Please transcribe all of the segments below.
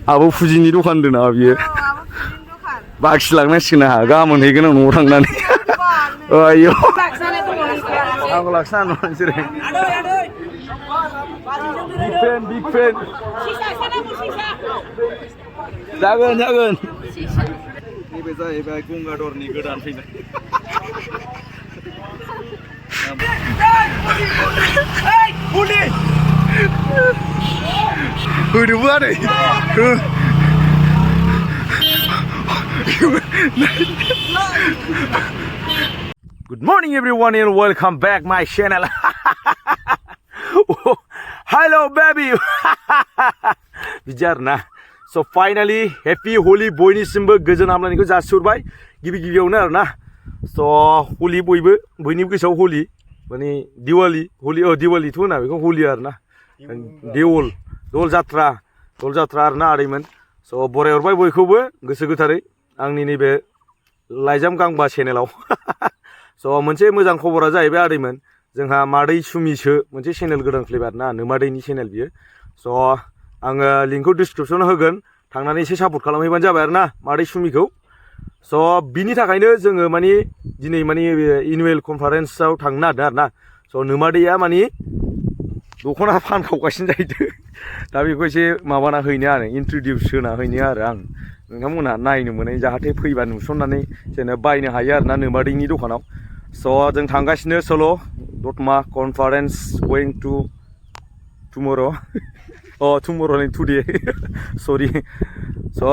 आब' फुजिनि दखान दोना बियो बाखि लांनांसिगोन आंहा गाबोन मोनहैगोन आं न'आव थांनानै आयौ आंखौ लाखिना नोंसोरो बिग फेन जागोन नैबे जाहैबाय गंगाधरनि गोदान फैनाय होदोबो आरो Good morning everyone and welcome back my channel. Hello baby. बिदि आरोना so finally happy holy बयनिसिमबो गोजोन हामलायनायखौ जासिहरबाय गिबियावनो आरोना so होली बयनिबो गोसोआव होली माने दिवाली होली दिवालीथ' होना बेखौ होली आरोना दल जात्रा आरोना आदैमोन so बरायहरबाय बयखौबो गोसो गोथारै आंनि नैबे लाइजाम गांबा चेनेलाव so मोनसे मोजां खबरा जाहैबाय आदैमोन जोंहा मादै सुमिसो मोनसे चेनेल गोदान खुलिबाय आरोना नोमादैनि चेनेल बियो so आङो लिंकखौ डिसक्रिपसनाव होगोन थांनानै एसे सापर्ट खालामहैबानो जाबाय आरोना मादै सुमिखौ so बिनि थाखायनो जोङो माने दिनै माने एनुवेल कनफारेन्सआव थांनो नागिरदों आरोना so नोमादैया माने दख'ना फानखावगासिनो जाहैदों दा बेखौ एसे माबाना हैनो आरो इन्ट्रडिउस होना हैनो आरो आं नोंथांमोनहा नायनो मोनो जाहाथे फैबा नुसननानै जेनेबा बायनो हायो आरोना नोमादैनि दखानाव so जों थांगासिनो सोल' दतमा कनफारेन्स गोइं टु टुमर' टुमर' टुडे सरि so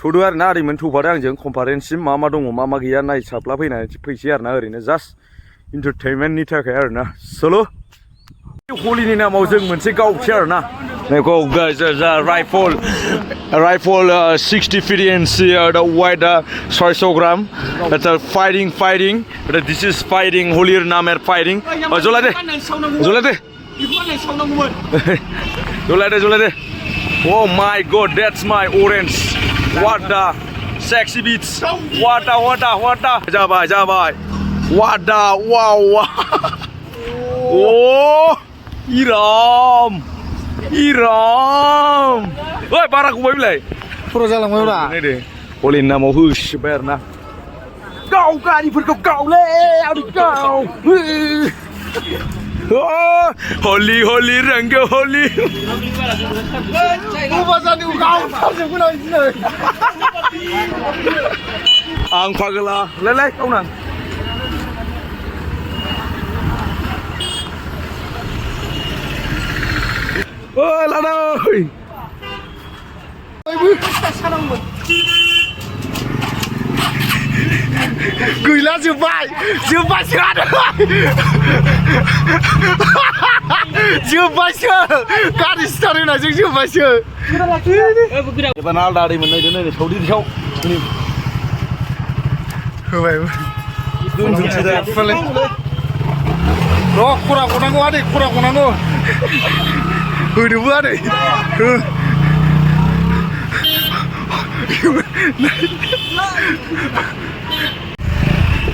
थुदो आरोना ओरैमोन थौफादो आंजों कनफारेन्ससिम मा दङ मा गैया नायसाबला फैसै आरोना ओरैनो जास्ट इन्टारटेनमेन्टनि थाखाय आरोना सोल' होलीनि नामाव जों मोनसे गावसै आरोना Go guys, there's a rifle 60 PDNC, the white 600 gram. That's a fighting. This is fighting. Holy namer fighting. Zolade. Oh my God, that's my orange. What the sexy beats. What the. Jabai. What the wow. Oh, Iram. Oi, barak gue bilai. Pro jalan gue udah. Ini deh. Holy nama hush, berna. Kau kan kau le, kau. Oh, holy rangga holy. Bahasa ni kau tak guna ini. Ang pagala, lelai kau nang. Oh, ladoy. Gila jumpai ada. Jumpai garis tarik aja jumpai Depan dari mana ini saudi di show. Ini. Hei. Dunjuk sudah. Roh kurang adik. Hodobo adik.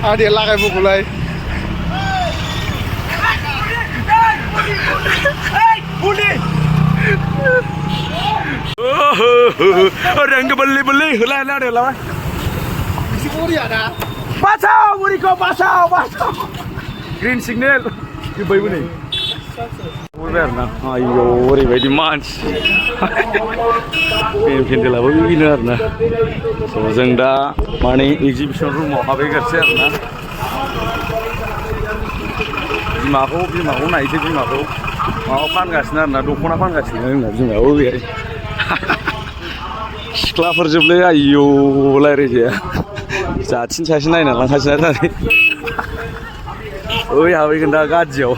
Adik lakai bukulai. Buli. Orang beli. Lah deh lah. Isi buri ada. Pasau, Buriko, pasau. Green signal. Di bayu ni. Berna. Ayo, oरैबायदि मानसि. पेन्देला winner ना. So जों दा माने exhibition रुमाव हाबहैगासिनो आरोना. बिमाखौ नायसै बिमाखौ माबा फानगासिनो आरोना दख'ना फानगासिनो जोंना बिमाया ओरैहाय. सिख्लाफोर जोबलै आयौ रायज्लायजाया. जाथिन सासे नायना लांखासिनो आरो. ओइ हाबहैगोन दा गाज्रियाव.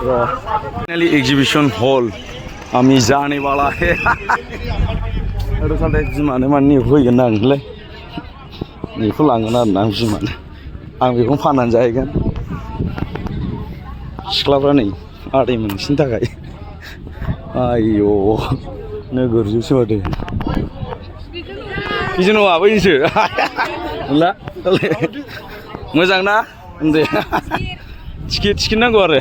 फाइनाली एग्जिबिशन हॉल आमी जाने वाला है अरे साले बिमानो माने होगोन ना आंलाय बेखौ लांगोन आरो ना बिमानो आं बेखौ फाननानै जाहैगोन सिख्लाफ्रा नै आदै मोनसिनि थाखाय आयौ नोगोर जोबसो माथो बिदि नङा बैसो ला मोजां ना दे टिकेट नांगौ आरो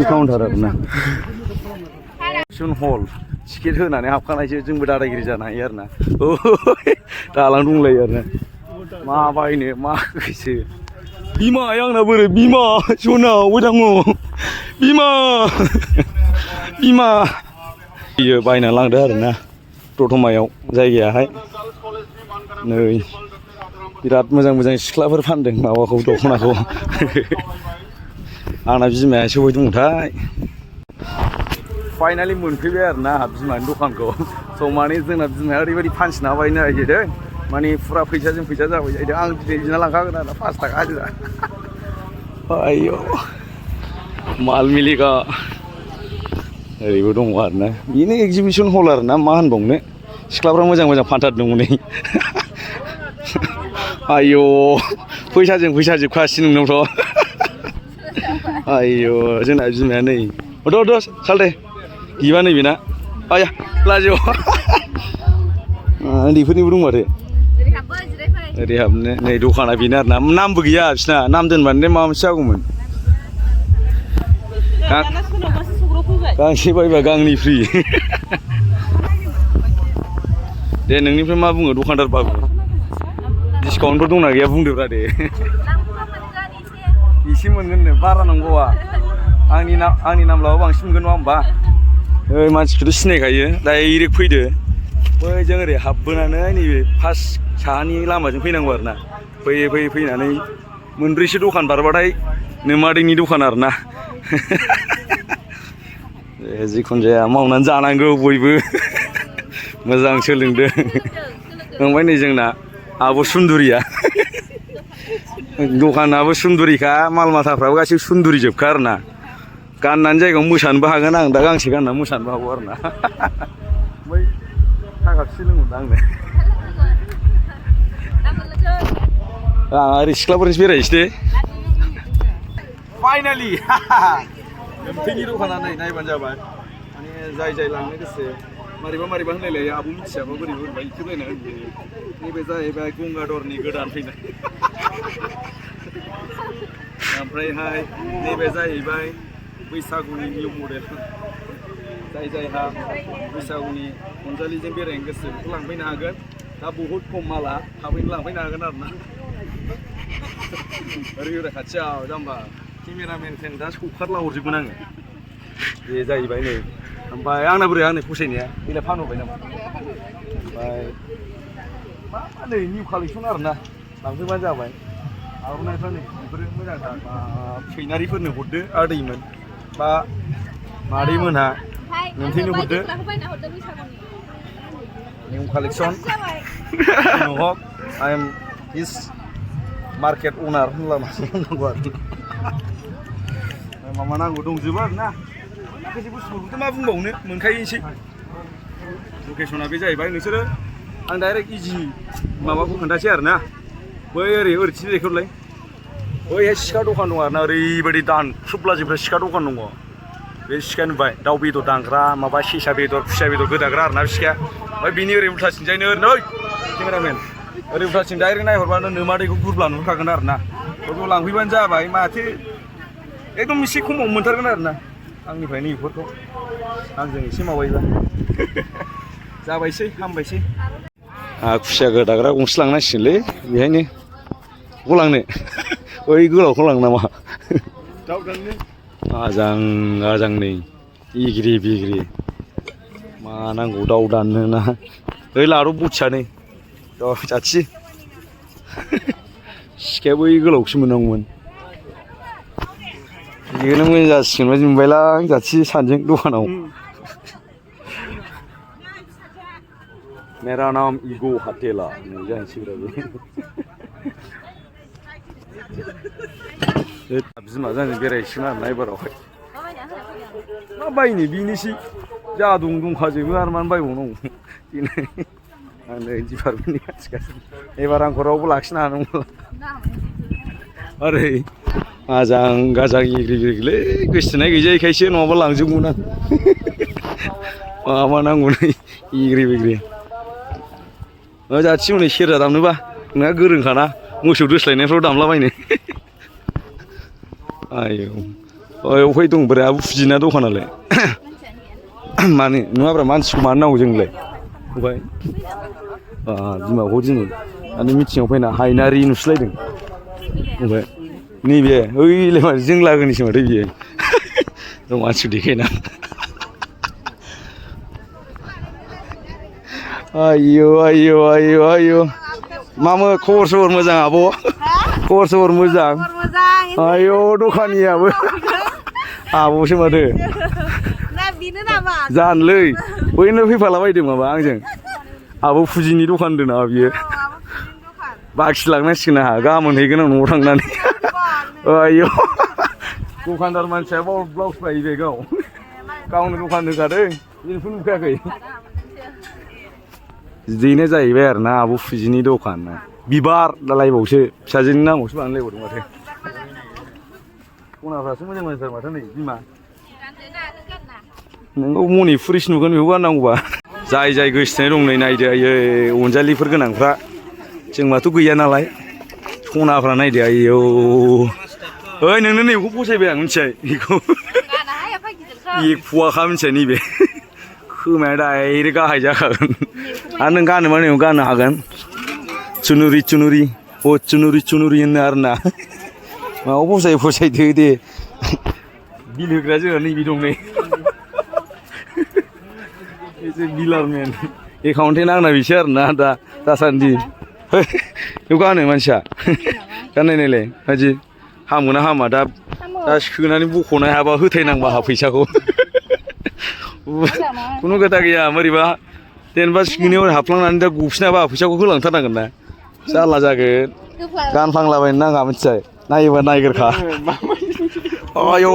काउन्टार आरोना एगजिबिसन हल टिकेट होनानै हाबखानायसो जोंबो दादागिरि जानो हायो आरो ना दालां दंलायो आरो ना मा बायनो मा गोसो बिमा आंना बोरै बिमा सना अबाय दङ बिमा बिमा बियो बायना लांदो आरो ना दतमायाव जायगायाहाय नै बिराद मोजां मोजां सिख्लाफोर फानदों माबाखौ दख'नाखौ आंना बिमाया सौहै दंथाय फाइनालि मोनफैबाय आरो ना बिमानि दखानखौ स' माने जोंना बिमाया ओरैबायदि फानसिना बायनो नागिरदों माने फुरा फैसाजों फैसा जाबाय जाहैदों आं बिना लांखागोन आरो 5 थाखा हाजिरा आयौ माल मिलिगा ओरैबो दङ आरो ना बेनो एगजिबिसन हल आरो ना मा होनबावनो सिख्लाफ्रा मोजां मोजां फानथारदों नै आयौ फैसाजों फैसाजोबखासै नोंनावथ' आयौ जोंना बिमाया नै द' साल दे गिबा नै बेना आया लाजियो उन्दैफोरनिबो दं माथो ओरै हाबनो नै दखाना बेनो आरो ना नामबो गैया बिसिना नाम दोनबानो माबा मोनसे जागौमोन गांसे बायबा गांनै फ्रि दे नोंनिफ्राय मा बुङो दखानदार बाबु डिसकाउन्टफोर दंना गैया बुंदोब्रा दे एसे मोनगोननो बारा नांगौआ आंनि नाम लाबा बांसिन मोनगोन नङा होमबा ओइ मानसिखौथ' सिनायखायो डाइरेक्ट फैदो बैजों ओरै हाबबोनानै नैबे फार्स्ट साहानि लामाजों फैनांगौ आरो ना फैयै फैनानै मोनब्रैसो दखान बारबाथाय नोमादैनि दखान आरो ना जिखुनु जाया मावनानै जानांगौ बयबो मोजां सोलोंदों ओमफ्राय नै जोंना आब' सुन्दुरिया दखानाबो सुन्दुरिखा माल माथाफ्राबो गासैबो सुन्दुरि जोबखा आरो ना गाननानै जायगायाव मोसानोबो हागोन आं दा गांसे गानना मोसानोबो हागौ आरो ना ओमफ्राय थाखाबसे लोंहरदों आंनो ओरै सिख्लाफोरनिसो बेरायहैसै दे फाइनालि ओमफ्रायनि दखाना नै नायबानो जाबाय माने जाय लांनो गोसो मारैबा होनलायलायो आब' मिथियाबा बोरैबा इखोलायना होनदो नैबे जाहैबाय गंगाधरनि गोदान फैनाय ओमफ्रायहाय नैबे जाहैबाय बैसागुनि निउ मडेल जायहा बैसागुनि अनजालिजों बेरायनो गोसो बेखौ लांफैनो हागोन दा बहुद खम माला थाबैनो लांफैनो हागोन आरो ना ओरै खाथियाव जाम्बा केमेरामेनजों दा सौखारला हरजोबगोन आङो बे जाहैबाय नै ओमफ्राय आंना फसायनाया बेलाय फानहरबाय नामा ओमफ्राय मा नै निउ कालेक्सन आरो ना लांफैबानो जाबाय आर'नाइफ्रा नै बेफोरो मोजांथार सैनारिफोरनो हरदो आदैमोन बा मादैमोनहा नोंथैनो हरदो निउ कालेक्सन हक आइ एम हिज मार्केट अनार होनलांनांगौ आरो माबा नांगौ दंजोबो आरो ना माखासे बुस्थुफोरखौथ' मा बुंबावनो मोनखायोसै लकेसना बे जाहैबाय नोंसोरो आं डाइरेक्ट इजि माबाखौ खोन्थासै आरो ना बै ओरैथिं देखौलाय बैहाय सिखा दखान दं आरो ना ओरैबायदि दानख्रुबलाजोबग्रा सिखा दखान दङ बे सिखा नुबाय दाउ बेदर दानग्रा माबा सेसा बेदर खुसिया बेदर गोदाग्रा आरो ना सिखाया ओमफ्राय बिनि ओरै उल्थाथिंजायनो ओरैनो केमेरामेन ओरै उल्थाथिं डाइरेक्ट नायहरबानो नोमादैखौ गुरब्ला नुखागोन आरो ना बेखौ लांफैबानो जाबाय माथो एकदम एसे खमाव मोनथारगोन आरो ना आंनिफ्राय नैफोरखौ आंजों एसे माबायोबा जाबायसै हामबायसै खुसिया गोदाग्रा गंसे लांनांसिगोनलै बेहायनो बेखौ लांनो बै गोलावखौ लांनो नामा आजां नै इग्रि बिग्रि मा नांगौ दाउ दाननो ना ओइ लारु बुथियानै जाथि सिखाया बै गोलावसो मोननांगौमोन बेखौनो मोजां जासिगोन बायदि मोनबायलां जाथि सानजों दखानाव मेरा नाम इगो हाटेला जाहैसैब्रा बे बिमा जानो बेरायसिगोन आरो ना एबारावहाय मा बायनो बेनोसै जा दंखाजोबो आरो मानो बायबावनांगौ बेनो आंनो डिपार्टमेन्टनि खाथि एबार आंखौ रावबो लाखिनो हानाय नंला ओरै आजां इग्रिलै गोसथोनाय गैजायैखायसो नङाबा लांजोबगौमोन आं मा नांगौ नै इग्रि बिग्रि जाथि हनै सेरजा दामनोबा नोंहा गोरोंखाना मोसौ दोस्लायनायफ्राव दामलाबायनो आयौ अफाय दं बोरै आबो फुजिना दखानालाय माने नङाब्रा मानसिखौ मानो नांगौ जोंलाय ओमफ्राय बिमाखौ दिनै माने मिथिङाव फैना हायनारि नुस्लायदों ओमफ्राय नैबे ओइलाय माथो जों लागोनिसो माथो बियो दं मानसिखौ देखायना आयौ मामोन खबर सबर मोजां आब' खबर सबर मोजां आयौ दखानियाबो आब'सो माथो जानोलै बैनो फैफालाबायदों माबा आंजों आब' फुजिनि दखान होनदों नामा बियो बाखि लांनांसिगोन आंहा गाबोन मोनहैगोन आं न'आव थांनानै आयौ दखानदार मानसिया ब्लाउस बायो बे गावनो दखान होखादों बेखौ नुखायाखै बिदिनो जाहैबाय आरो ना आब' फुजिनि दखान बिबार दालायबावसो फिसाजोनि नामावसो बानायलायबावदों माथो खनाफ्रासो मोजां मोजांथार माथो नै बिमा नोंखौ मनिपुरिस नुगोन बेखौ गाननांगौबा जाय जाय गोसोथोनाय दं नै नायदो आयै अनजालिफोर गोनांफ्रा जोंबाथ' गैया नालाय सनाफ्रा नायदो आयौ ओइ नोंनो नैबेखौ फसायबाय आं मिथिबाय बेखौ एख'वाखा मिथिबाय नैबे खोमाया डाइरेक्ट गाहाय जाखागोन आरो नों गानोबा नैबेखौ गाननो हागोन चुनुरि होनो आरो ना माखौ फसायदो दे बिल होग्रा जोंहा नैबे दं नै बिलारमेन एकाउन्टेन्ट आंना बिसो आरोना दासान्दि बेखौ गानो मानसिया गाननाय नायलाय बायदि हामो ना हामा दा सोनानै बख'नो हायाबा होथायनांबा आंहा फैसाखौ खुनु खोथा गैया बोरैबा जेनेबा सिगनेयाव हाबफ्लांनानै दा गफिनाबा फैसाखौ होलांथारनांगोन ना जारला जागोन गानफ्लांलाबायनो नाङा मिथिबाय नायोबा नायगोरखा आयौ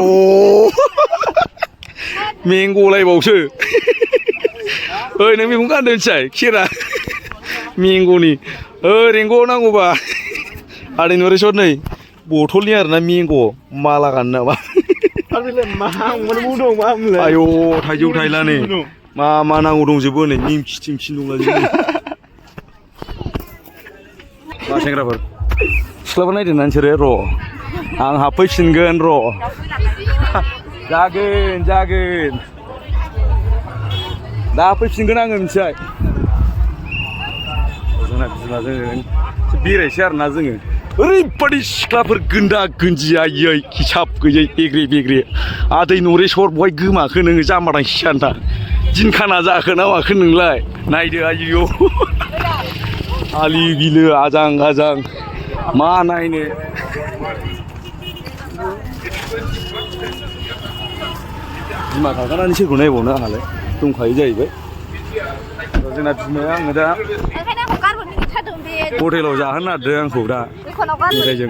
मेंगलायबावसो ओइ नों बेखौनो गानदों मिथिबाय खेरा मेंग'नि रेंग'आव नांगौबा आदै नरेस्वर नै बथलनि आरोना मेंग' माला गानो नामा आयौ थाइजौ थाइला नै मा नांगौ दंजोबो नै निमखि थिमखि दंलाजोबो मा सेंग्राफोर सिख्लाफोर नायदों ना नोंसोरो र' आं हाबफैफिनगोन र' जागोन दा फैफिनगोन आङो मिथिबाय जोंना बिमाजों बेरायसै आरोना जोङो ओरैबादि सिख्लाफोर गोन्दा गोन्जि आयै हिसाब गैयै एग्रे बेग्रे आदै नरेस्वर बहाय गोमाखो नोङो जाम्बादां सियानथा दिनखाना जाखो ना माखो नोंलाय नायदो आयौ आलि बिलो आजां गाजां मा नायनो बिमा थांखानानै सोरखौ नायबावनो आंहालाय दंखायो जाहैबाय जोंना बिमाया आङो दा हटेलाव जाहोनो नागिरदों आंखौ दा मेथाइजों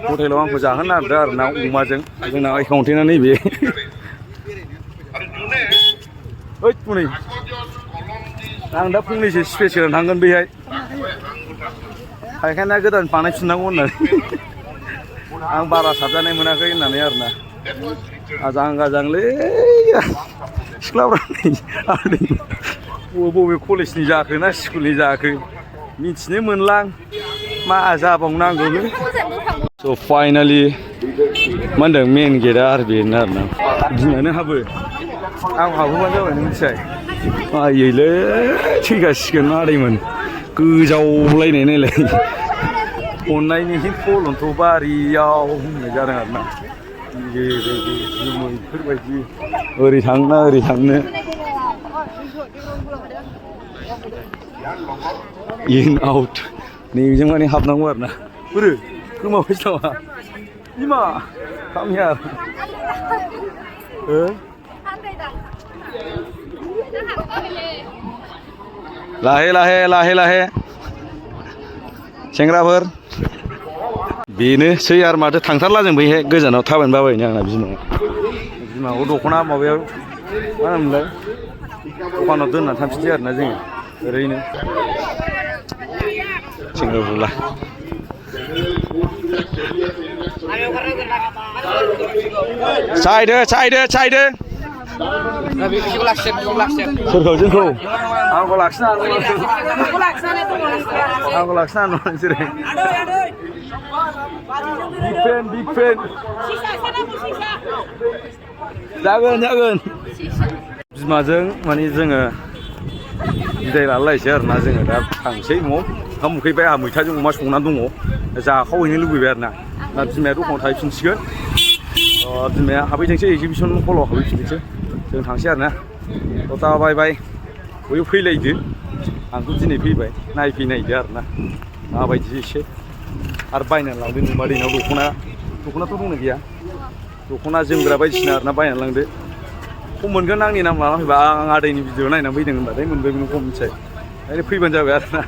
हटेलाव आंखौ जाहोनो नागिरदों आरो ना अमाजों जोंना एकाउन्टेन्टआ नैबे ओइ हनै आं दा फंनैसो स्पेसियेल थांगोन बैहाय फायखाना गोदान बानायफिननांगौ होननानै आं बारा साबजानाय मोनाखै होननानै आरोना आजां गाजांलै सिख्लाफ्रा नै बबे कलेजनि जाखो ना स्कुलनि जाखो मिथिनो मोनलां मा जाबावनांगौलै स' फाइनालि मा होनदों मेन गेटआ आरो बेनो आरोना बिमायानो हाबो आं हाबोबानो जाबाय नों मिथिबाय आयैलै थैगासिगोन मादैमोन गोजावलायनाय नायलाय अननायनि फलन्थ' बारियाव होननाय जादों आरोना बेफोरबायदि ओरै थांना ओरै थांनो इन आउट नैबेजों माने हाबनांगौ आरोना बोरो गोमाबायसो नामा बिमा खामिया लाहे सेंग्राफोर बेनोसै आरो माथो थांथारला जों बैहाय गोजानाव थाबायनो बाबायनो आंना बिमाखौ दख'ना माबायाव मा होनोमोनलाय दखानाव दोननानै थांफिनसै आरोना जोङो ओरैनो सेंग्राफोरला साइदो सोरखौ जोंखौ आंखौ लाखिनो हागोन नोंसोरो बिग फेन जागोन बिमाजों माने जोङो बिदाय लालायसै आरोना जोङो दा थांसै न'आव ओंखाम उखैबाय आंहा मैथाजों अमा संना दङ जाखावहैनो लुबैबाय आरोना दा बिमाया दखानाव थाहैफिनसिगोन बिमाया हाबहैथोंसै एगजिबिसन हलाव हाबहैफिनसै जों थांसै आरोना दा बाय बाय बयबो फैलायदो आंथ' दिनै फैबाय नायफैनायदो आरोना माबायदि एसे आरो बायनानै लांदो नुमा दैनाव दख'नाथ' दंना गैया दख'ना जोमग्रा बायदिसिना आरोना बायनानै लांदो खम मोनगोन आंनि नाम लाना फैबा आं आदैनि भिडिअ नायनानै फैदों होनबाथाय मोनबाय नों खम मिथिबाय ओंखायनो फैबानो जाबाय आरोना